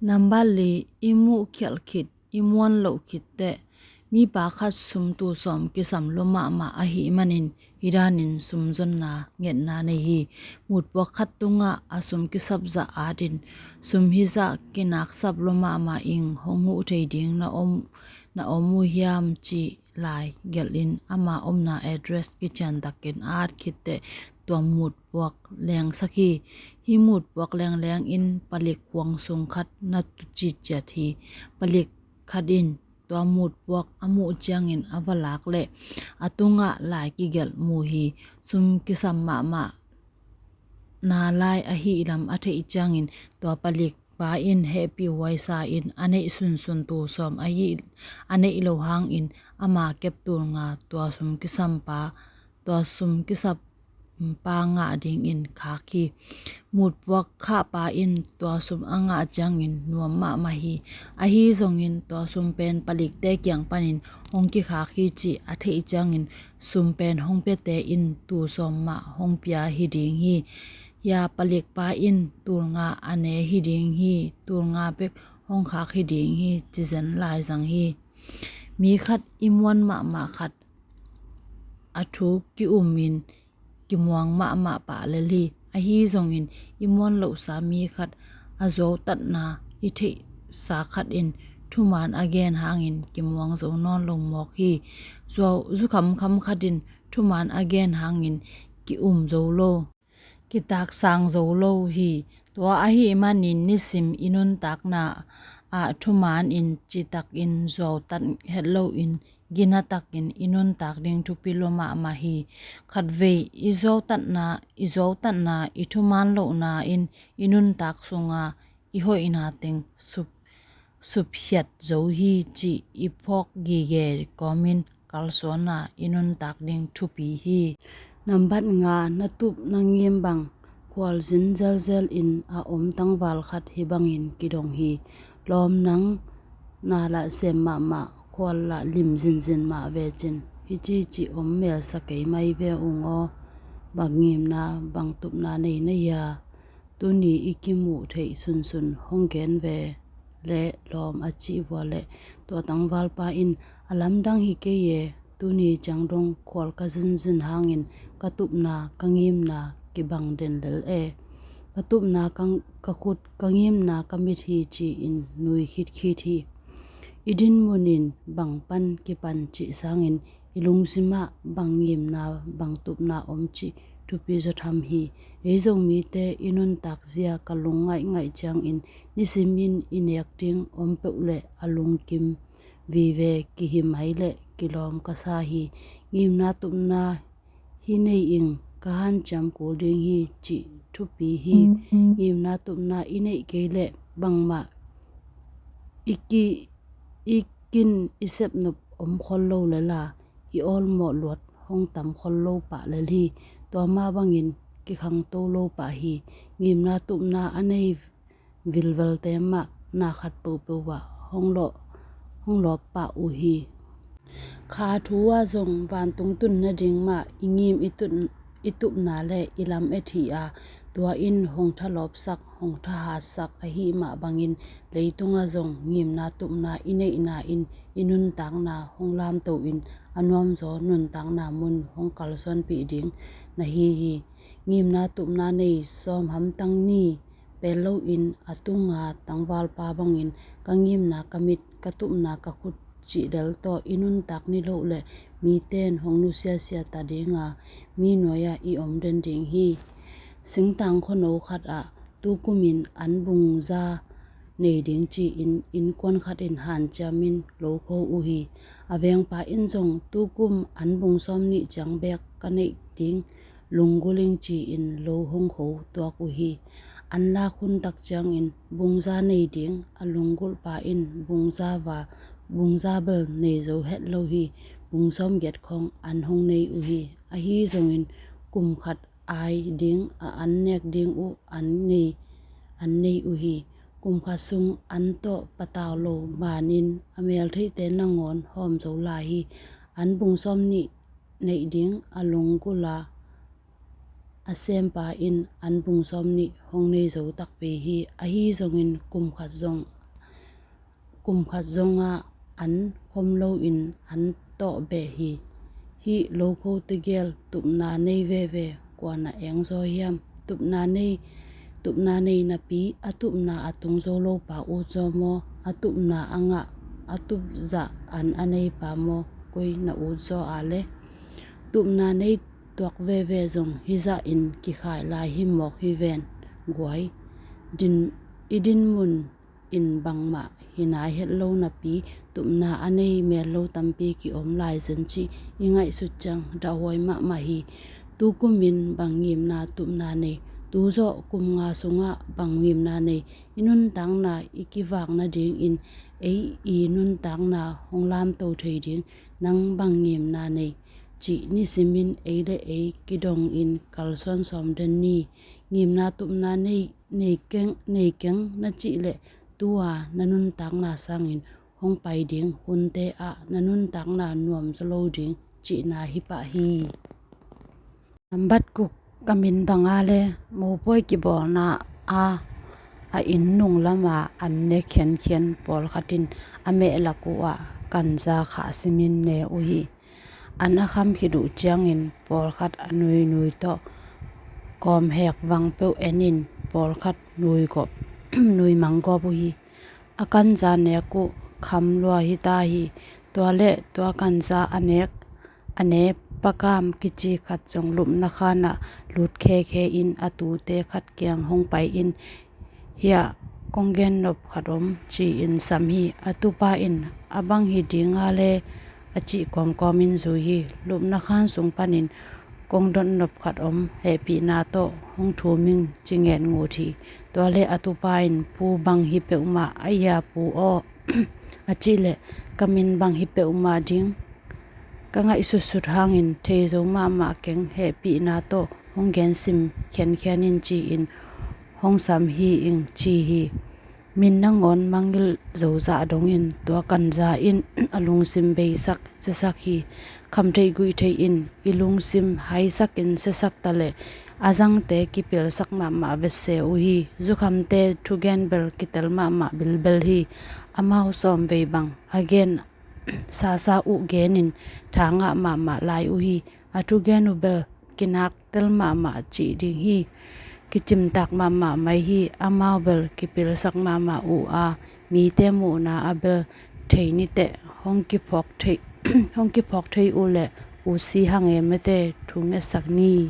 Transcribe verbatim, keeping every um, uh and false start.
Nambat li, i muh khialh khit, i muan loh khit teh. Mipa khat sum tul sawm kisam lua mahmah ahih manin, hih danin sum zonna ngetna nei hi. Mutpuak khat tungah a sum kisap zah atin, sum hih zah kinaksap lua mahmah ing, hong huh thei ding na om, na om uh hiam cih lai gelhin ama omna address kician takin a at khit teh tua mutpuak lengsak hi. Hih mutpuak lengleng in palik huang sung khat na tuci ciat hi. Palik khat in tua mutpuak a muh ciangin a va lak leh a tungah lai kigelh mu hi. Sum kisam mahmah na lai ahih lam a theih ciangin tua palik pa in hehpih huaisa in a neih sunsun tul sawm ahi a neih loh hangin ama kep tul nga tua sum kisam pa, tua sum kisap pa ngah dingin khak hi. Mutpuak khah pa in tua sum a ngah ciangin nuam mahmah hi. Ahi zongin tua sum pen palikte kiang panin hong kikhak hi cih a theih ciangin sum pen hong piate in tul sawm mah hong pia hi ding hi. Hia palik pa in tul nga a ne hi ding hi, tul nga bek hong khak hi ding hi, ci zen lai zang hi. Mi khat i muan mahmah khat a thu ki-um in kimuang mahmah pah lel hi. Ahi zongin i muan lohsa mi khat a zuautatna i theihsa khat in thuman a gen hangin kimuang zo nawn lo mawk hi. Zuau, zu khamkham khat in thuman a gen hangin ki-um zo lo, kitaksang zo lo hi. Tua ahih manin nisim i nuntakna ah thuman in citakin zuautat het loin ginatakin i nuntak ding thupi lua mahmah hi. Khatvei i zuautatna, i zuautatna, i thuman lohna in i nuntak sunga i hoihna teng sup, supkhiat zo hi cih i phawk gige kawmin kalsuana i nuntak ding thupi hi. Nambat nga, na tup na ngim bang khual zin zelzel in a om tangval khat hih bangin kidong hi. Lawm, nang na lah sem mahmah, khual lah lim zinzin mah ve cin, hih cici om melsa kei mai ve ung aw. Bang ngimna, bang tupna nei na hia? Tuni i kimuh theih sunsun hong gen ve leh lawm, a cih vua leh tua tangvalpa in, a lamdang hi kei e, tuni ciang dong khual ka zinzin hangin ka tupna ka ngimna kibang den lel e. Ka tupna ka, ka khut, ka ngimna ka mit hi, ci-in nui khitkhit hi. I dinmun in bang pan kipan cih sangin i lungsimah bang ngimna bang tupna om cih thupi zaw tham hi. Ei Zomite i nuntak zia ka lung ngaihngaih ciangin nisimin i nek ding om peuh leh a lungkim vive, kihimai leh kilawm ka sa hi. Ngimna tupna hi nei ing, ka hanciam kul ding hi cih thupi hi. Ngimna tupna i neih kei leh bangmah i ki, i kin i sepnop om khol lo lel a, i awlmawh luat hong tam khol lo pah lel hi. Tua mah bangin kikhangto lo pah hi. Ngimna tupna a nei vilvelte mah na khat peuhpeuh ah hong lawh, hong lawp pah uh hi. Kha thu ah zong vantung tun nading mah i ngim i tun, i tupna le i lamet hi a, tua in hong thalawpsak, hong thahatsak ahih mah bangin leitungah zong ngimna tupna i neihna in i nuntakna hong lamto in a nuamzaw nuntakna mun hong kalsuanpih ding na hi hi. Ngimna tupna nei sawm hamtang ni pel loin a tunga tangvalpa bangin ka ngimna ka mit, ka tupna ka khut cih del tawh i nuntak niloh leh miten hong nusiasia ta dinga, mi nuai-ah i om den ding hi. Singtang khuano khat ah tukumin an bungza nei ding ci-in innkuan khat in hanciamin lokho uh hi. A vengpa in zong tukum an bung sawm nih ciang bek ka neih ding lunggulh ing ci-in lo hong kho tuak uh hi. An lak hun tak ciangin bungza nei ding a lunggulhpa in bungza va, bungza bel nei zo het lo hi. Bung sawm giat khong an hong nei uh hi. Ahi zongin kum khat ai ding a an nek ding uh an nei, an nei uh hi. Kum khat sung an tawh patau lo banin a meltheihte nangawn hawm zo lai hi. An bung sawm nih neih ding a lunggulh a, a sempa in an bung sawm nih hong nei zo takpi hi. Ahi zongin kum khat zong kum khat zongah an khom loin an tawh beh hi. Hih lokho tegel tupna nei veve kuana eng zaw hiam? Tupna nei tupna nei napi a tupna a tung zo lopa ut zaw maw? A tupna a ngah a tup zah an a neipa maw? Koi na ut zaw a le? Tupna nei tuak veve zong hizah in kikhai lai hi mawk hi ven. Guai din i dinmun in bangmah hi nai het lo napi tupna a nei mel lo tampi ki-om lai zen cih i ngaihsut ciang dahhuai mahmah hi. Tukumin bang ngimna tupna nei? Tuzawh kum nga sungah bang ngimna nei? I nuntakna i kivak nadingin ei i nuntakna hong lamto thei ding nang bang ngimna nei? Cih nisimin ei le ei kidongin kalsuan sawm den ni. Ngimna tupna nei nei keng nei keng na cih leh tua na nuntakna sangin hong pai ding hunte ah na nuntakna nuam zaw lo ding cihna hi pah hi. Nambat kuk ka min banga le mopuai kibawlna a a inn nung lama an ne khiankhian pawlkhat in a mehlak uh ah kanza khah simin ne uh hi. An a kham khit uh ciangin pawlkhat a nuinui tawh kawmhek vang peuh enin pawlkhat nui gawp nui mang gawp uh hi. A kanza nek uh kham lua hi ta hi. Tua le tua kanza a nek a ne pakam kici khat zong lupna khanah lut khekhe in a tute khat kiang hong pai in, hiah kong gen nop khat om ci-in sam hi. A tupa in a bang hi dinga le a cih kawmkawm in zui hi. Lupna khan sung panin kong dot nop khat om, hehpihna tawh hong thum ing ci nget ngut hi. Tua le a tupa in pu bang hi peuhmah a ia pu aw a cih leh ka min bang hi peuhmah ding ka ngaihsutsut hangin thei zo mahmah keng, hehpihna tawh hong gensim khiankhian in ci-in hong sam hi ing ci hi. Min nangawn mangngilh zozah dongin tua kanza in a lungsim beisak siasak hi. Khamtheih guihtheih in i lungsim haisakin siasak taleh a zangte kipilsak mahmah vetse uh hi. Zukhamte thugen bel kitel mahmah bilbel hi. Amau sawmvei bang a gen sasa uh genin tha ngah mahmah lai uh hi. A thugen uh bel kinak tel mahmah cih ding hi. Kicimtak mahmah mai hi. Amau bel kipilsak mahmah uh a mite muhna a bel thei niteh hong kiphawk thei hong kiphawk thei uh leh usi hang e mete thu ngetsak ni.